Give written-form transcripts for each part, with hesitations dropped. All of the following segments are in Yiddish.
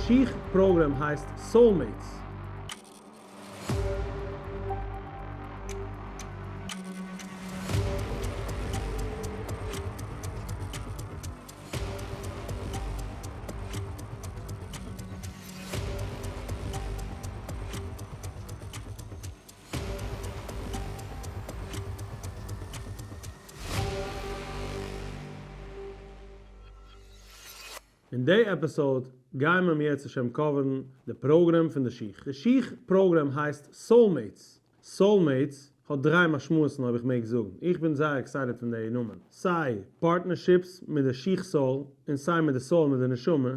שיך program הייסט Soulmates. אין די episode גייען מיר אם ירצה השם cover ן די program פון די שיך. די שיך program הייסט Soulmates. Soulmates האט דריי משמעות'ן אויב איך מעג זאגן. איך בין זייער excited פון די נאמען. סיי partnerships מיט די שיך sole און סיי מיט די soul מיט די נשמה.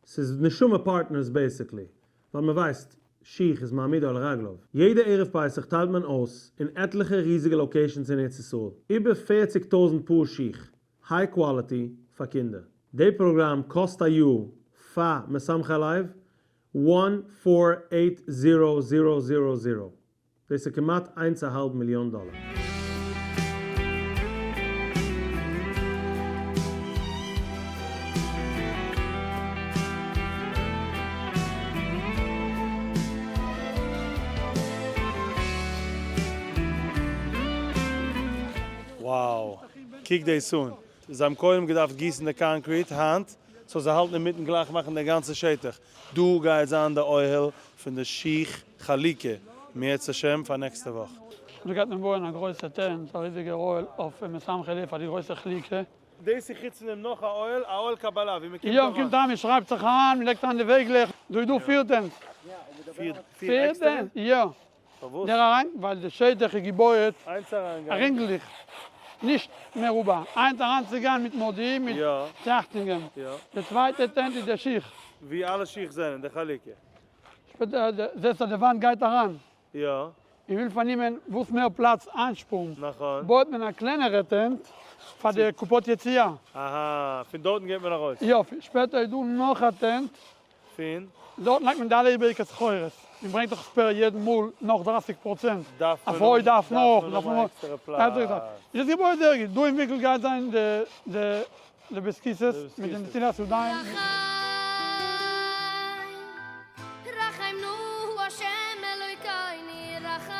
ס'איז נשמה partners basically. ווייל מ'ווייסט שיך איז מעמידו על רגליו. יעדע ערב פסח טיילט מען אויס אין עטליכע ריזיגע locations אין ארץ ישראל איבער 40 טויזנט פאר שיך, high quality, פאר קינדער. די פראגראם קאסט א יאר פאר משמחי לב one four eight zero zero zero zero, דאס איז כמעט איינס א האלב מיליאן דאלער. Wow, קוק דאס אן. זיי האבן קודם געדארפט גיסן די concrete היינט, so זיי האלטן אינמיטן גלייך מאכן די גאנצע שטח. דא גייט זיין די אוהל פון די שיך חלוקה אם ירצה השם פאר נעקסטע וואך. דא גייט מען בויען א גרויסע tent, א ריזיגער אוהל אויף משמחי לב פאר די גרויסע חלוקה. דאס איז חוץ פון דעם נאך א אוהל, א אוהל קבלה ווי מען קומט יא, מ'קומט אריין, מ'שרייבט זיך איין, מ'לייגט אריין די וועגלעך, דא איז דא פיר tents. פיר עקסטערע? יא. פארוואס? דער אריין, ווייל די שטח איז געבויעט איינס אריינגיין. רינגליך, נישט מרובע, איינס אריינצוגיין מיט מודיעים מיט טראכטונגען, די צווייטע tent איז די שיך. ווי אלע שיך זענען, די חלוקה. שפעטער זעסט אז די וואנט גייט אריין. יא. מען וויל פארנומען וואס מער פלאץ איינשפארן. נכון. בויעט מען א קלענערע tent פאר די קופות יציאה. אהא, פון דארטן גייט מען ארויס. יא, שפעטער איז דא נאך א tent. פון? דארט לייגט מען די אלע איבעריגע סחורות, מען ברענגט דאך spare יעדן מאל נאך 30%, א פרוי דארף נאך, מען דארף נאך, איז עס געבויעט זייער גוט, דא אין ווינקל גייט זיין די די בית הכסא'ס מיט די נטילת ידיים. רחם נא השם אלוקינו רחם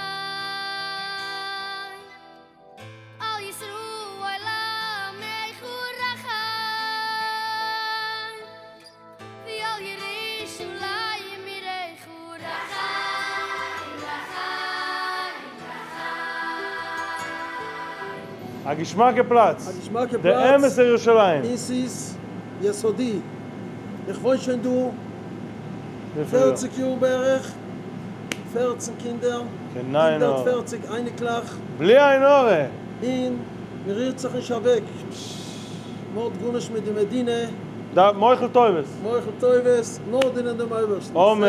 על ישראל עמך רחם ועל ירושלים עירך רחם רחם רחם. א געשמאקע פלאץ. א געשמאקע די פלאץ. אמת'ע ירושלים. און ס'איז יסודי. איך וואוין שוין דא 40 יאר בערך, 14 קינדער, 140 אייניקלעך. בלי עין הרע! און מ'רירט זיך נישט אוועק. מ'האט גארנישט מיט די מדינה. דארף מוחל טובות. מוחל טובות, נאר דינען דעם אויבערשטן. אמן.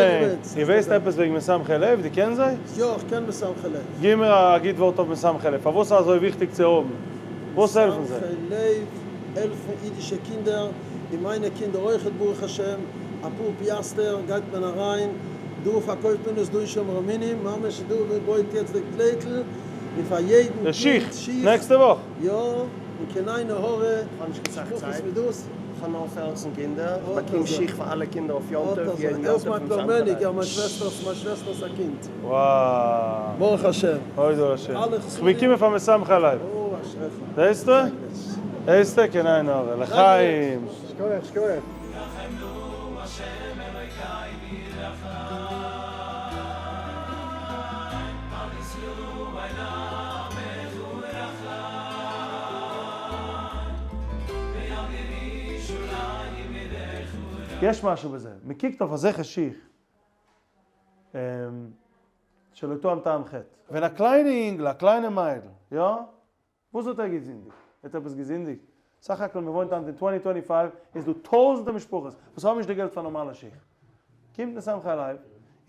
איר ווייסט עפעס וועגן משמחי לב? דו קענסט זיי? יא, איך קען משמחי לב. גיב מיר א גוט ווארט אויף משמחי לב. פארוואס איז אזוי וויכטיג צו האבן? וואס העלפן זיי? משמחי לב העלפן אידישע קינדער, און מיינע קינדער אויכעט ברוך השם, אפאר פיאסטער גייט מען אריין, דא פארקויפט מען עס דא אין שומר אמונים, ממש דא ווי מען בויט יעצט די קלעטל, און פאר יעדן די קינד שיך, שיך, נעקסטע וואך. יא, און קיין עין הרע, איך האב נישט קיין סאך משפחות צייט, מיט דאס. איך האב נאר 14 קינדער, איך אט באקום אזוי. שיך פאר אלע קינדער אויף יום אט טוב, אזוי, יעדן ער יום איז טוב מיין פון פלומעניק, סאמכעלע. יא מיין שוועסטער'ס מיין שוועסטער'ס א קינד. וואו. ברוך השם. הודו להשם. אלע איך חסידים. בין געקומען פאר משמחי לב. או, אשריך. זעסטו? זעסטו? קיין עין הרע. לחיים. שכוח, שכוח. יש משהו בזה, מ'קוקט אויף אזעלכע שיך שלא טעם טעם חטא. ווען א קליינע אינגל, א קליינע מיידל, יא? וואס האט ער געזינדיגט? ער האט עפעס געזינדיגט? סך הכל מען וואוינט היינט אין twenty twenty five איז דא טויזענטער משפחות וואס האבן נישט די געלט פאר נארמאלע שיך. קומט משמחי לב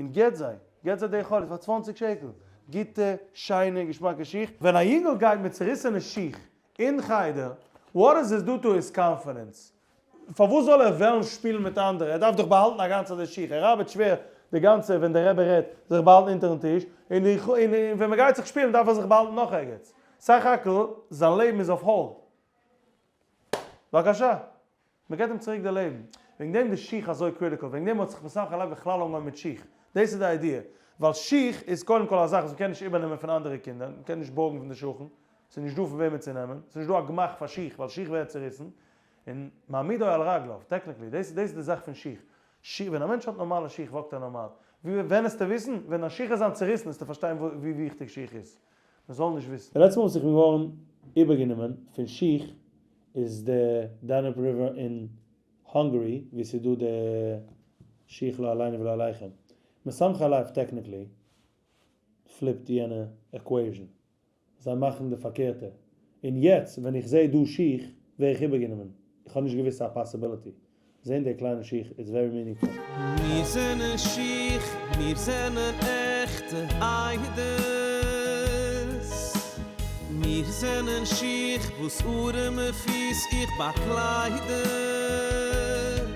און געט זיי, געט זיי די יכולת פאר 20 שקל, גוטע, שיינע, געשמאקע שיך. ווען א יונגל גייט מיט צוריסענע שיך אין חדר, what does this do to his confidence? פארוואס זאל ער וועלן שפילן מיט אנדערע? ער דארף דאך באהאלטן א גאנצע די שיך, ער ארבעט שווער די גאנצע ווען דער רבי רעדט זיך באהאלטן אונטערן טיש, און ווען מען גייט זיך שפילן דארף ער זיך באהאלטן נאך ערגעץ. סך הכל זיין לעבן איז אויף hold. בבקשה, מען געבט אים צוריק די לעבן. וועגן דעם די שיך אזוי critical, וועגן דעם האט זיך משמחי לב בכלל אנגעהויבן מיט שיך. דאס איז די idea. ווייל שיך איז קודם כל א זאך וואס מ'קען נישט איבערנעמען פון אנדערע קינדער, מ'קען נישט בארגן פון די שכן, ס'איז נישט דא פון וועמען צו נעמען, ס'איז נישט דא א גמח פאר שיך ווייל שיך ווערט צוריסן, און מעמידו על רגליו, technically, דאס איז די זאך פון שיך. שיך, ווען א מענטש האט נארמאלע שיך walk ט ער נארמאל. ווי ווען עסטו וויסן? ווען דיין שיך איז זיין צוריסן עסטו פארשטיין ווי וויכטיג שיך איז. מען זאל נישט וויסן. די לעצטע מאל וואס איך בין געווארן איבערגענומען פון שיך איז די Danube River אין Hungary ווי ס'איז דא די שיך לא עלינו ולא עליכם. משמחי לב technically flip ט יענע equation. זיי מאכן די פארקערטע. און יעצט ווען איך זעה דא שיך ווער איך איבערגענומען. איך האב נישט געוואוסט ס'איז א possibility. זעהן די קליינע שיך איז very meaningful. מיר זענען שיך, מיר זענען עכטע עדות. מיר זענען שיך וואס ארעמע פיס איך באקלייד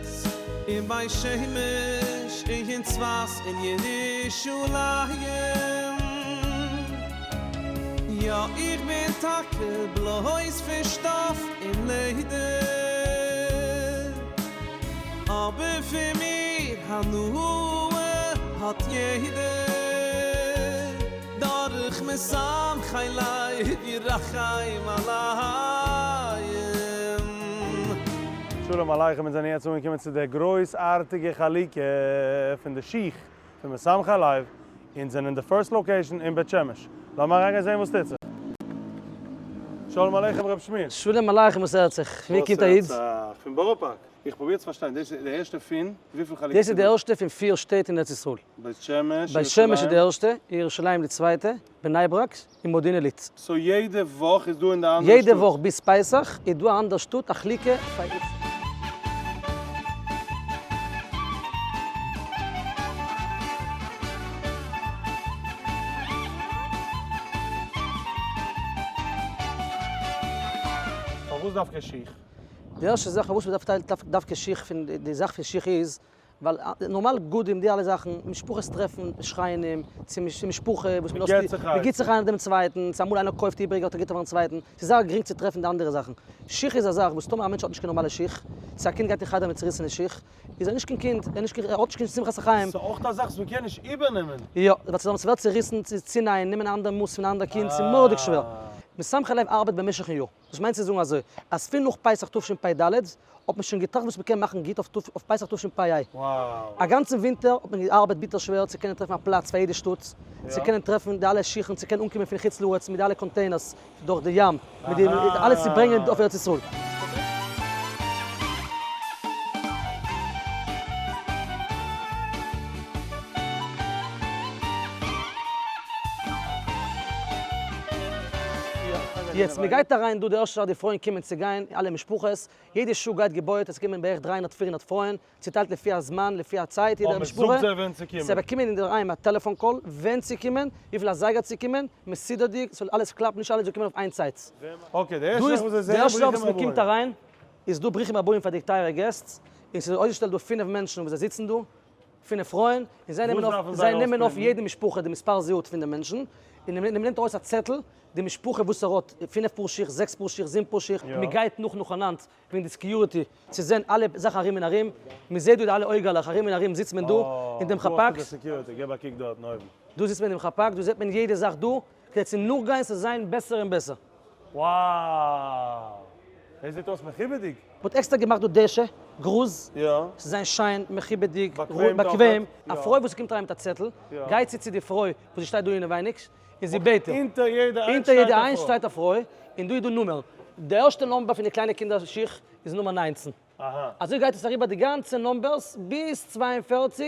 עס. אין בית שמש, אין צפת, אין ירושלים. יא, איך בין טאקע בלויז פון שטאף און לעדער. אבער פון מיר הנאה האט יעדער. דורך משמחי לב ירחם עליהם. שלום עליכם, מיר זענען יעצט אנגעקומען צו דער גרויסארטיגע חלוקה פון די שיך פון משמחי לב, אונז זענען אין די first location אין בית שמש. לאמיר אריינגיין זען וואס טוט זיך. שלום עליכם ר' שמואל. שלום עליכם וואס הערט זיך? ווי קומט א איד? וואס הערט זיך? פון בארא פארק. איך פרוביר צו פארשטיין, דאס איז די ערשטע פון וויפיל חלוקות? דאס איז די ערשטע פון פיר שטעט אין ארץ ישראל. בית שמש, בית שמש איז די ערשטע, ירושלים די צווייטע, בני ברק און מודיעין עילית. so יעדע וואך איז דא אין די אנדערע שטאט? יעדע וואך ביז פסח איז דא א אנדער שטאט א חלוקה פאר איצט. פארוואס דווקא שיך? די ערשטע זאך פארוואס מ'דארף טיילן דווקא שיך פון די זאך פון שיך איז ווייל נארמאל בגדים די אלע זאכן, משפחות טרעפן שכנים, צו משפחה וואס מ'לאזט, מ'גיט זיך איינער דעם צווייטן, צו אמאל איינער קויפט איבריגע האט ער גיט פארן צווייטן, ס'איז זייער גרינג צו טרעפן די אנדערע זאכן. שיך איז א זאך וואס טאמער א מענטש האט נישט קיין נארמאלע שיך, צו א קינד גייט אין חדר מיט צוריסענע שיך, איז ער נישט קיין קינד, ער נישט קיין, ער האט נישט קיין שמחת החיים. ס'איז אויך א זאך וואס מ'קען נישט איבערנעמען. יא, ווייל ס'איז ס'ווערט צוריסן, צו צונייען, נעמען א אנדער מאס פון א אנדער קינד, ס'איז מורא'דיג שווער. משמחי לב ארבעט במשך'ן יאר. דאס מיינט צו זאגן אזוי, אז פון נאך פסח תשפ ד האט מען שוין געטראכט וואס מ'קען מאכן גוט אויף פסח תשפ ה. א גאנצן ווינטער האט מען געארבעט ביטער שווער צו קענען טרעפן א פלאץ פאר יעדע שטאט, צו קענען טרעפן די אלע שיכן, צו קענען אנקומען פון חוץ לארץ מיט די אלע containers דורך די ים, מיט די אלעס צו ברענגען אויף ארץ ישראל. יעצט מען גייט אריין דא די ערשטע זאך די פרויען קומען צו גיין אלע משפחות, יעדע שעה גייט געבויעט עס קומען בערך 300 400 פרויען, צוטיילט לפי הזמן לפי הצייט יעדע משפחה, זיי באקומען אינדערהיים א טעלעפאן call ווען צו קומען, וויפיל אזייגער צו קומען, מסודר'דיג, ס'זאל אלעס קלאפן נישט אלע זאל קומען אויף איין צייט. דא איז די ערשטע זאך וואס מען קומט אריין איז דא ברוכים הבאים פאר די טייערע געסט, און ס'איז אויסגעשטעלט דא פינף מענטשן וואס זיי זיצן דא, פינף פרויען, און זיי נעמען אויף, זיי נעמען אויף יעדע משפחה די מספר זהות פון די מענטשן, און מען נעמט ארויס א צעטל די משפחה וואס ער האט, פינף פאר שיך, זעקס פאר שיך, זיבן פאר שיך, מען גייט נאך נאכאנאנד וועגן די security צו זען אלע זאכן ארום און ארום, מען זעט דא די אלע אויגעלעך ארום און ארום זיצט מען דא אין דעם חפ"ק, דא זיצט מען אין דעם חפ"ק, דא זעט מען יעדע זאך דא, כדי צו נאכגיין ס'זאל זיין בעסער און בעסער. Wow! דאס זעט אויס מכובד'יג. מ'האט עקסטער געמאכט דא דשא, גראז, ס'זאל זיין שיין, מכובד'יג, באקוועם. א פרוי וואס קומט אריין מיט א צעטל, גייט זי צו די פרוי וואס זי שטייט דא אינעווייניג, און זי בעט איר. אונטער יעדע איינס שטייט א פרוי, און דא איז דא נומערן. די ערשטע number פון די קליינע קינדער שיך איז נומער 19. אזוי גייט עס אריבער די גאנצע numbers ביז 42,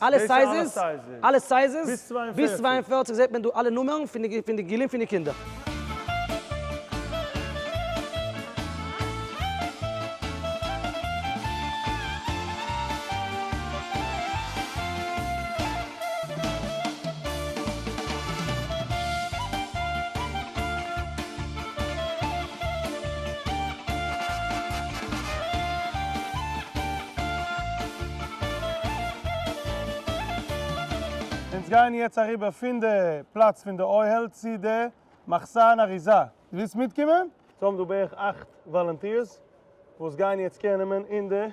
אלע sizes, אלע sizes, ביז 42 זעט מען דא אלע נומערן פון די גילים פון די קינדער. אונז גייען יעצט אריבער פון די פלאץ פון די אוהל צו די מחסן אריזה. דו ווילסט מיטקומען? אונז האבן דא בערך אכט volunteers וואס גייען יעצט care נעמען אין די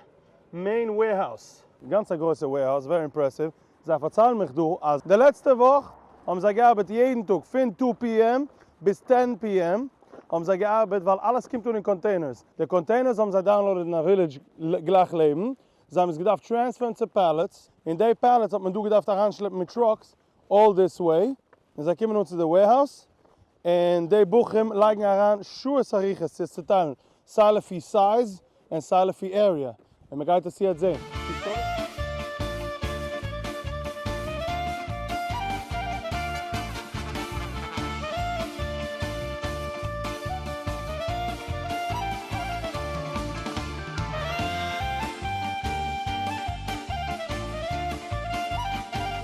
main warehouse. גאנץ א גרויסע warehouse, very impressive. זיי פארציילן מיך דא אז די לעצטע וואך האבן זיי געארבעט יעדן טאג פון two PM ביז ten PM האבן זיי געארבעט ווייל אלעס קומט אן אין containers, די containers האבן זיי downloaded אין א village גלייך לעבן, זיי האבן עס געדארפט transfer ן צו pallets, און די pallets האט מען דא געדארפט אריינשלעפן מיט trucks all this way, און זיי קומען אן צו די warehouse, און די בחורים לייגן אריין שעות אריכות צו עס צוטיילן, סיי לפי size און סיי לפי area, און מען גייט עס יעצט זען.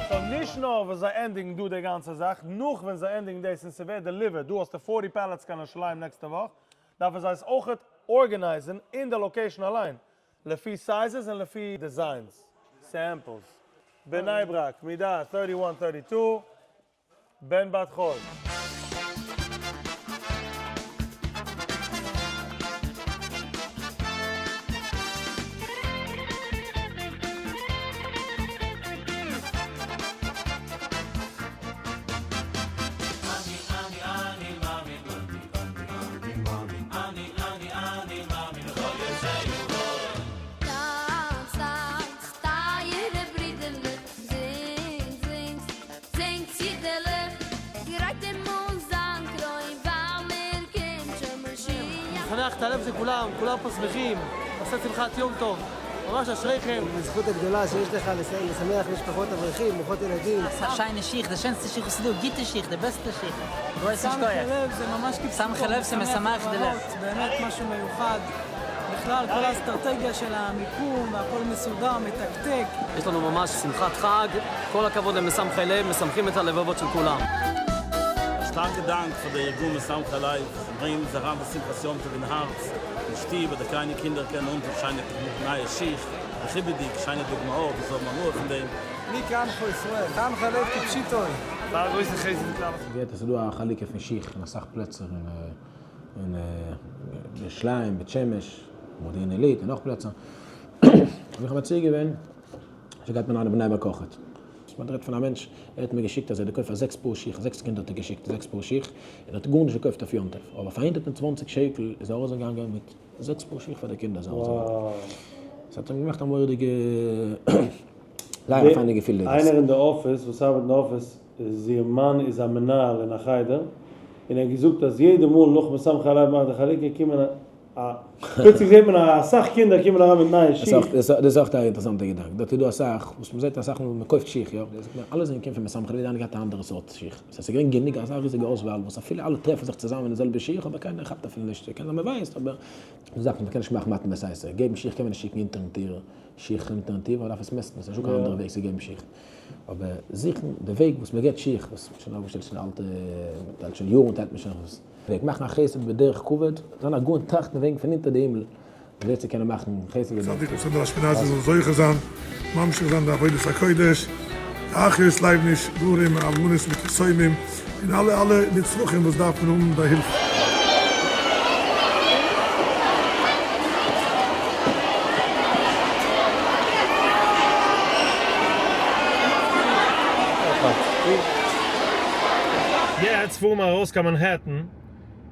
so נישט נאר וואס זיי ענדיגן דא די גאנצע זאך, נאך ווען זיי ענדיגן דאס און ס'ווערט delivered, דא האסטו forty pallets קיין ירושלים נעקסטע וואך, דארפן זיי עס אויכעט organize ן אין די location אליין, לפי sizes און לפי designs. Samples. בני ברק, מידה thirty one thirty two, בן בת חול. טאנץ, טאנץ, טייערע ברידערלעך, זינגט, זינגט, זינגט אידעלעך, גרייט אים אן זיין קרוין, ווייל מיר קומט שוין משיח. משמח את הלב של כולם, כולם פה שמחים, עושה שמחת יום טוב, ממש אשריכם. בזכות הגדולה שיש לך לשמח משפחות אברכים, ברוכות ילדים. אסאך שיינע שיך, די שענסטע שיך וואס איז דא, גוטע שיך, די בעסטע שיך. גרויסן שמח שכוח. לב זה ממש כפשוטו, שמח לב זה משמח די לב. באמת משהו מיוחד. בכלל כל האסטרטגיה של המיקום והכל מסודר, מתקתק. יש לנו ממש שמחת חג, כל הכבוד למשמחי לב, משמחים את הלבבות של כולם. א שטארקע דאנק פאר די ארגון משמחי לב, ברענגן אונז אריין בשמחת יום טוב אין הארץ, אין שטוב, אז די קליינע קינדער קענען אנטון שיינע נייע שיך, מכובד'יג, שיינע דוגמאות וואס האבן הנאה פון דעם. מי כעמך ישראל, שמח לב כפשוטו. פאר א גרויסע חסד לכלל. געהערט אז ס'איז דא א חלוקה פון שיך אין אסאך פלעצער אין ירושלים, בית שמש, מודיעין עילית און נאך פלעצער. האב איך מציע געווען אפשר גייט מען אריין אין בני ברק אויכעט. מען רעדט פון א מענטש, ער האט מיר געשיקט אז ער האט געקויפט פאר זעקס פאר שיך, זעקס קינדער האט ער געשיקט זעקס פאר שיך, און ער האט גארנישט געקויפט אויף יום טוב, אבער פאר 120 שקל איז ער ארויסגעגאנגען מיט זעקס פאר שיך פאר די קינדער איז ער ארויסגעגאנגען. ס'האט אים געמאכט א מורא'דיגע זייער א פיינע געפיל דאס. איינער אין די אפיס וואס ארבעט אין די אפיס איז איר מאן איז א מנהל אין א חדר און ער האט געזאגט אז יעדע מאל נאך משמחי הלב מאכט די חלוקה קומען א פלוצלינג זעט מען אסאך קינדער קומען אריין מיט נייע שיך. דאס איז אויך א אינטערעסאנטע געדאנק, דארט איז דא אסאך וואס מ'זעט אסאך מאל ווען מ'קויפט שיך יא, אלע זענען געקומען פון משמחי הלב יעדער איינער געהאט א אנדערע סארט שיך, ס'הייסט ס'איז געווען גענוג אזא ריזיגע אויסוואל וואס אפילו אלע טרעפן זיך צוזאמען אין די זעלבע שיך אבער קיינער כאפט אפילו נישט, קען זיין מ'ווייסט אבער די זאכן מ'קען נישט מאכן מתן בסתר, געבן שיך קען מען נישט שיקן אונטערן טיר שיך אונטערן טיר ווייל מ'דארף עס מעסטן, ס'איז נישטא קיין אנדערע וועג צו געבן שיך, אבער זוכן די וועג וואס מ'געבט שיך וואס מ'האט שוין אויפגעשטעלט שוין אלטע, מ'טיילט שוין יארן טיילט מען שוין וואס. וועג מאכן א חסד בדרך כבוד, זיין א גאון טראכטן וועגן פון אונטער די הימל ווי אזוי צו קענען מאכן חסד בדרך צדיק כבוד. ר' סעדל אשכנזי זאל זוכה זיין ממשיך זיין די עבודת הקודש, די אחיות לייבניש, גרים, אלמנות מיט יתומים, און אלע אלע נצרכים וואס דארפן האבן די הילף. יעצט פארן מיר ארויס קיין מאנהעטן,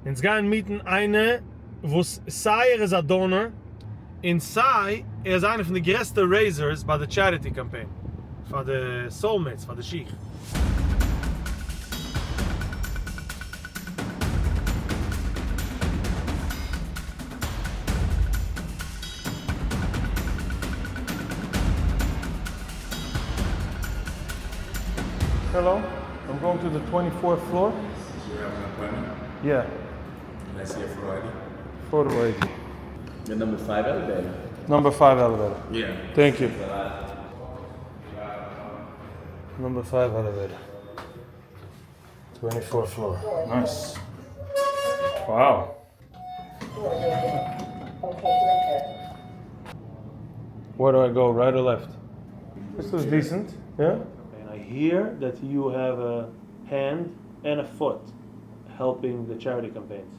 אונז גייען meet ן איינער וואס סיי ער איז א donor און סיי ער איז איינער פון די גרעסטע raisers ביי די charity קאמפיין פאר די Solemates פאר די שיך. Hello, I'm going to the 24th floor. You have an appointment? Yeah. Can I see your photo ID? Photo ID. The number 5 elevator. Number 5 elevator. Yeah. Thank you. Number 5 elevator. 24th floor. Nice. Wow. Where do I go, right or left? This is decent, yeah? And I hear that you have a hand and a foot helping the charity campaigns.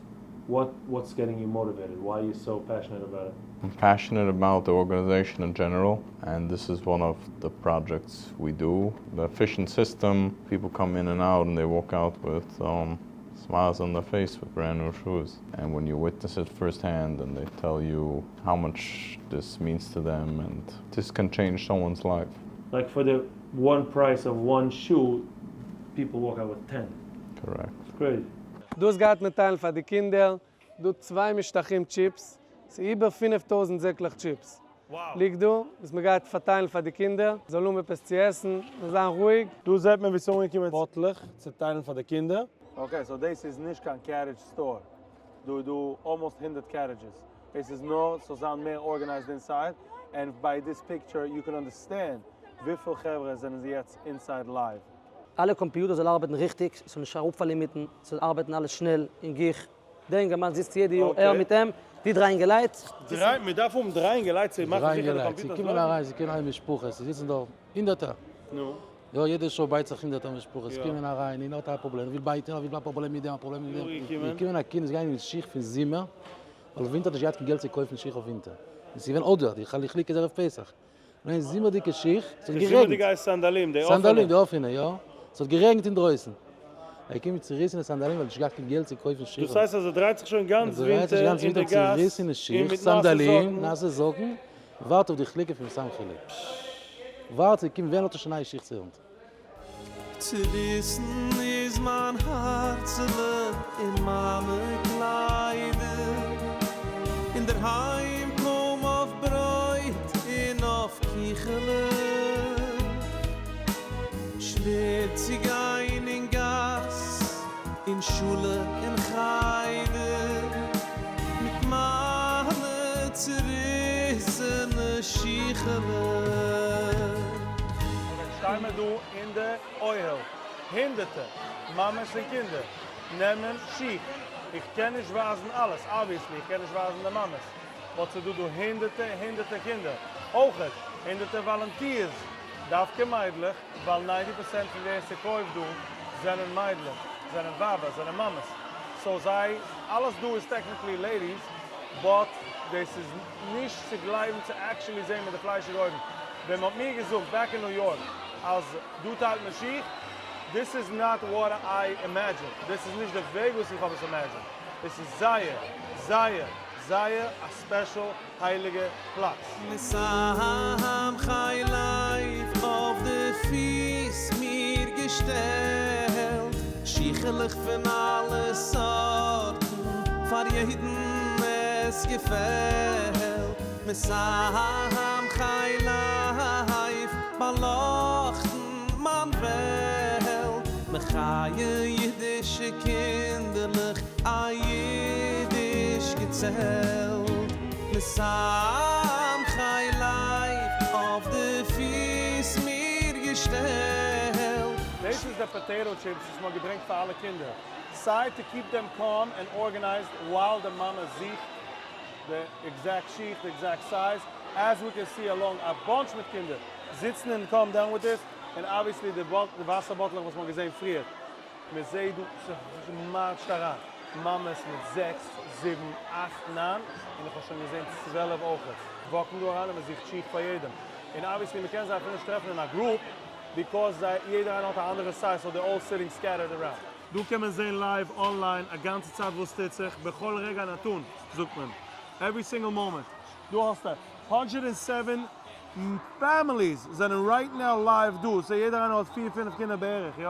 What what's getting you motivated? Why are you so passionate about it? I'm passionate about the organization in general and this is one of the projects we do. The efficient system, people come in and out and they walk out with um, smiles on their face with brand new shoes. And when you witness it firsthand and they tell you how much this means to them and this can change someone's life. Like for the one price of one shoe, people walk out with ten. Correct. It's crazy. דאס גייט מען טיילן פאר די קינדער, דא צוויי משטחים טשיפס, ס'איז איבער 5000 זעקלעך טשיפס ליגט דא, וואס מען גייט פארטיילן פאר די קינדער, זאלן האבן עפעס צו עסן, זאל זיין רואיג. דא זעט מען ווי ס'איז אנגעקומען באטלעך צו טיילן פאר די קינדער. Okay, so דאס איז נישט קיין carriage store, דא איז דא almost 100 carriages, דאס איז נאר ס'זאל זיין מער organized inside, and by this picture you can understand וויפיל חברה זענען יעצט inside live. אלע קאמפיוטער זאל ארבעטן ריכטיג, ס'זאל נישט אראפפאלן אינמיטן, ס'זאל ארבעטן אלעס שנעל און גיך. דער אינגערמאן זיצט יעדע יאר ער מיט אים, די דריי אינגעלייט. דריי, מען דארף האבן דריי אינגעלייט צו מאכן זיכער די קאמפיוטערס לויפן. ס'קומען אריין, ס'קומען אריין משפחות, ס'זיצן דארט הונדערטער. נו. יא, יעדע שעה בייט זיך הונדערטער משפחות, ס'קומען אריין, איינער האט א פראבלעם, וויל בייטן, ער וויל א פראבלעם מיט דעם, א פראבלעם מיט דעם. געקומען א קינד איז געגאנגען מיט שיך פון זומער, ווייל ווינטער האט נישט געהאט קיין געלט צו קויפן שיך אויף ווינטער. און ס'איז געווען אדר, די חלוק איז ערב פסח. ניין, זומערדיגע שיך, ס'האט די גערעגנט. זומערדיגע הייסט סנדלים, די אפענע. סנדלים, די אפענע, יא. ס'האט גערעגנט אינדרויסן. ער קומט מיט צוריסענע סנדלים ווייל נישט געהאט קיין געלט צו קויפן שיך. דאס הייסט אז ער דרייט זיך שוין גאנץ ווינטער אין די גאס צוריסענע שיך, סנדלים, נאסע זאקן, ווארט אויף די חלוקה פון משמחי לב. ווארט צו קומען ווען האט ער שוין נייע שיך צו אנטון. צעריסן איז מיין הארצעלע און מיינע קליידער, אינדערהיים קוים אויף ברויט און אויף קיכעלעך, שווער צו גיין אין גאס, אין שולע אין חדר, מיט מיינע צעריסענע שיכעלעך. שטיי מיר דא אין די אוהל, הונדערטער מאמעס און קינדער נעמען שיך, איך קען נישט ווייזן אלעס, obviously איך קען נישט ווייזן די מאמעס, but ס'דא דא הונדערטער הונדערטער קינדער, אויכעט הונדערטער volunteers, דווקא מיידלעך, ווייל ninety percent פון ווער ס'קויפט דא זענען מיידלעך, זענען ווייבער, זענען מאמעס, so זיי, אלעס דא איז technically ladies, but דאס איז נישט צו גלייבן צו actually זעהן מיט די פליישיגע אויגן. ווען מ'האט מיר געזאגט back אין ניו יארק אז דא טיילט מען שיך, this is not what I imagine, דאס איז נישט די וועג וואס איך האב עס imagined, דאס איז זייער זייער זייער א special הייליגע פלאץ. משמחי לב אויף די פיס מיר געשטעלט, שיכעלעך פון אלע סארטן, פאר יעדן עס געפעלט, משמחי לב באלאכטן מיין וועלט, מחיה אידישע קינדערלעך א אידיש געצעלט, משמחי לב אויף די פיס מיר געשטעלט. דאס איז די potato chips וואס מ'האט געברענגט פאר אלע קינדער, סיי to keep them calm and organized while די מאמע זוכט די exact שיך, די exact size, as we can see along א bunch מיט קינדער זיצן און calm down with this, און obviously די וואסער באטלעך וואס מ'האט געזען פריער, מ'זעט דא ס'מארטשט אריין מאמעס מיט זעקס, זיבן, אכט, ניין, און איך האב שוין געזען 12 אויכעט, וואקן דא אריין און מ'זוכט שיך פאר יעדעם, און obviously מ'קען זיי אפילו נישט טרעפן אין א group, because זיי יעדער איינער האט א אנדערע size so they all sitting scattered around. דא קען מען זעהן live online א גאנצע צייט וואס טוט זיך בכל רגע נתון זאגט מען every single moment דא האסטו 107 families זענען right now live דא so יעדער איינער האט פיר פינף קינדער בערך יא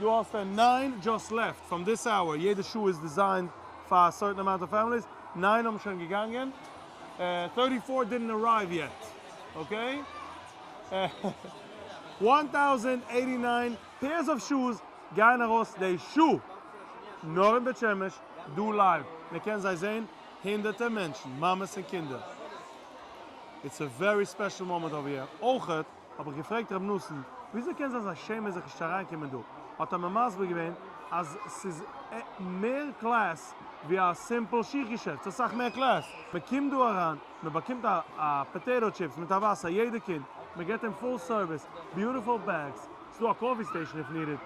דא האסטו nine just left from this hour יעדע שעה איז designed פאר א certain amount of families nine האבן שוין געגאנגען 34 didn't arrive yet okay. 1089 pairs of shoes גייען ארויס די שעה נאר אין בית שמש דא live, מען קען זיי זעהן הונדערטער מענטשן, מאמעס און קינדער, it's a very special moment over here, אויכעט האב איך געפרעגט ר' נתן וויאזוי קען זיין זיי שעמען זיך נישט צו אריינקומען דא, האט ער מיר מסביר געווען אז ס'איז מער class ווי א simple שיך געשעפט, ס'איז אסאך מער class, מען קומט דא אריין מען באקומט א potato chips מיט א וואסער יעדע קינד, מען געט אים full service, beautiful bags, ס'דא א coffee station if needed,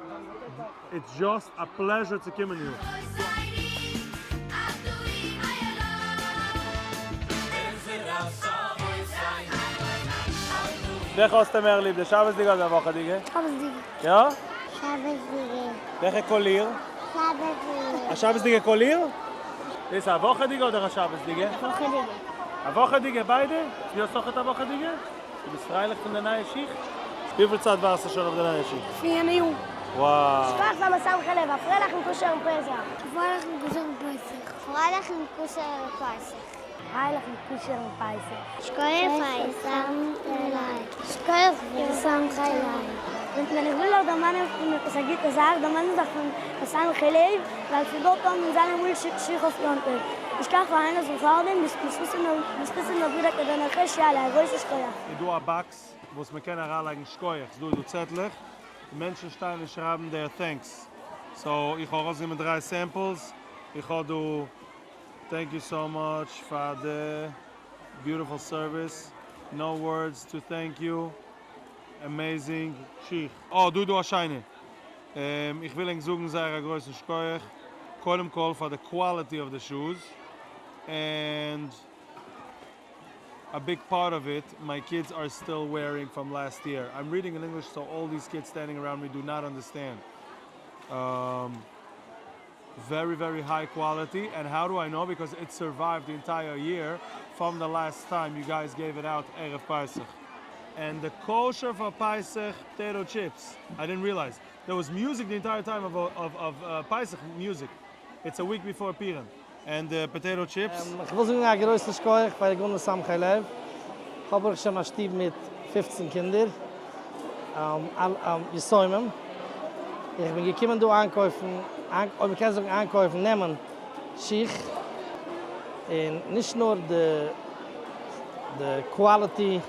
it's just a pleasure צו קומען דא. וועלכע האסטו מער ליב, די שבת'דיגע אדער וואכעדיגע? שבת'דיגע. יא? שבת'דיגע. וועלכע קאליר? שבת'דיגע. א שבת'דיגע קאליר? דאס איז א וואכעדיגע אדער א שבת'דיגע? וואכעדיגע. א וואכעדיגע ביידע? דו האסט אויכעט א וואכעדיגע? דו ביסט פרייליך פון די נייע שיך? וויפיל צייט ווארסטו שוין אויף די נייע שיך? פון יענע יאר. וואו. שכוח פאר משמחי לב, א פרייליכן כשר'ן פסח. א פרייליכן כשר'ן פסח. פרייליכן כשר'ן פסח. פרייליכן כשר'ן פסח. שכוח פאר משמחי לב. שכוח פאר משמחי לב. ווען איך וויל זיך דערמאנען פון עפעס א גוטע זאך, דערמאן איך זיך פון משמחי לב, ווייל פון דארט האבן אונז אלע אמאל שיך אויף יום טוב. יישר כח פאר איינער זאל פארדעם, בזכות אונזער ברודער כדנא חשי עלי, א גרויסע שכוח. איז דא א box וואס מען קען אריינלייגן שכוח, ס'דא דא צעטלעך, די מענטשן שטייען און שרייבן their thanks, so איך האב ארויסגענומען דריי samples, איך האב דא thank you so much פאר די beautiful service, no words to thank you, amazing שיך. אה דא איז דא א שיינע. איך וויל ענק זאגן זייער א גרויסן שכוח, קודם כל פאר די quality of די shoes, and a big part of it my kids are still wearing from last year, I'm reading in English so all these kids standing around me do not understand. Very very high quality, and how do I know because it survived די entire year from די last time you guys gave it out ערב פסח. And די kosher פאר פסח potato chips, I didn't realize there was music די entire time of of פסח music, it's a week before פורים, and די potato chips. איך וויל זאגן א גרויסן שכוח פאר ארגון משמחי לב, כ'האב ברוך השם א שטוב מיט 15 קינדער, יתומים, איך בין געקומען דא איינקויפן, אויב מ'קען זאגן איינקויפן, נעמען שיך, און נישט נאר די די quality,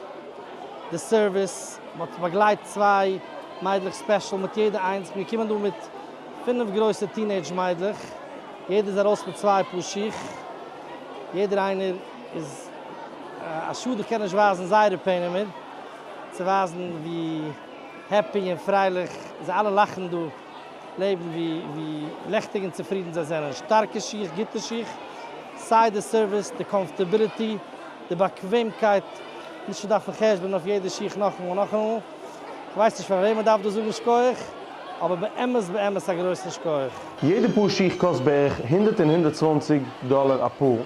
די service, מ'האט באגלייט צוויי מיידלעך special מיט יעדע איינס, כ'בין געקומען דא מיט פינף גרויסע teenage מיידלעך, יעדער איז ארויס מיט צוויי פאר שיך, יעדער איינער איז, א שאד איך קען נישט ווייזן זייערע פענעמער, צו ווייזן ווי happy און פרייליך זיי אלע לאכן דא, לעבן ווי ווי לעכטיג און צופרידן זיי זענען, שטארקע שיך, גוטע שיך, סיי די service, די comfortability, די באקוועמקייט, נישט צו דארפן חשבונ'ען אויף יעדע שיך נאכאמאל און נאכאמאל, כ'ווייס נישט פאר וועם מ'דארף דא זאגן שכוח, אבער באמת באמת א גרויסן שכוח. יעדע פאר שיך קאסט בערך הונדערט און 120 דאלער א פאר,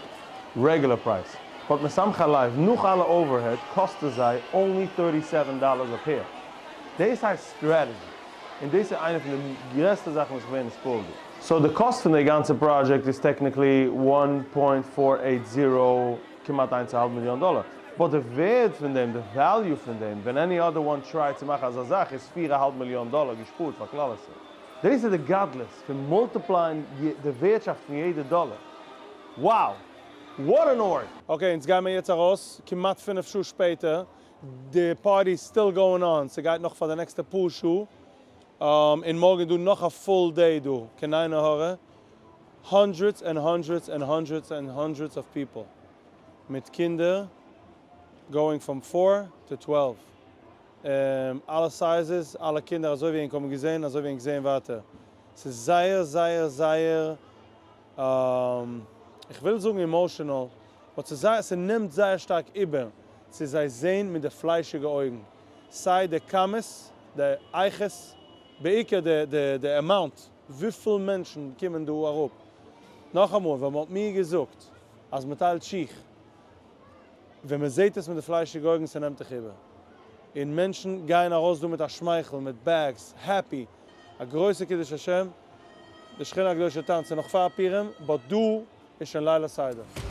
regular price, but משמחי לב נאך אלע overhead קאסט עס זיי only thirty seven dollars א pair. דאס הייסט strategy, און דאס איז איינע פון די גרעסטע זאכן וואס איך ווער נתפעל דא. So די cost פון די גאנצע פראדזשעקט איז technically one point four eight zero כמעט איינס א האלב מיליאן דאלער, but די ווערד פון דעם, די value פון דעם, ווען any other one try צו מאכן אזא זאך איז פיר א האלב מיליאן דאלער געשפארט פאר כלל ישראל. דאס איז די גדלות פון multiply ען די ווערטשאפט פון יעדע דאלער. Wow! What an org! Okay, אונז גיימער יעצט ארויס, כמעט פינף שעה שפעטער, די party איז still going on, ס'גייט נאך פאר די נעקסטע פאר שעה, און מארגן איז דא נאך א full day דא, קיין עין הרע, hundreds and hundreds and hundreds and hundreds of people, מיט קינדער going from four to twelve, אלע sizes, אלע קינדער אזוי ווי ענק האבן געזען, אזוי ווי ענק זעען ווייטער, ס'איז זייער זייער זייער איך וויל זאגן emotional, but ס'איז זייער, ס'נעמט זייער שטארק איבער צו זיי זעהן מיט די פליישיגע אויגן, סיי די כמות, די איכות, בעיקר די די די amount וויפיל מענטשן קומען דא אראפ. נאכאמאל, ווען מ'האט מיר געזאגט אז מ'טיילט שיך, ווען מ'זעהט עס מיט די פליישיגע אויגן ס'נעמט דיך איבער. און מענטשן גייען ארויס דא מיט א שמייכל, מיט bags, happy, א גרויסע קידוש השם, די שכינה הקדושה טאנצט נאך פאר פורים, but דא איז שוין ליל הסדר.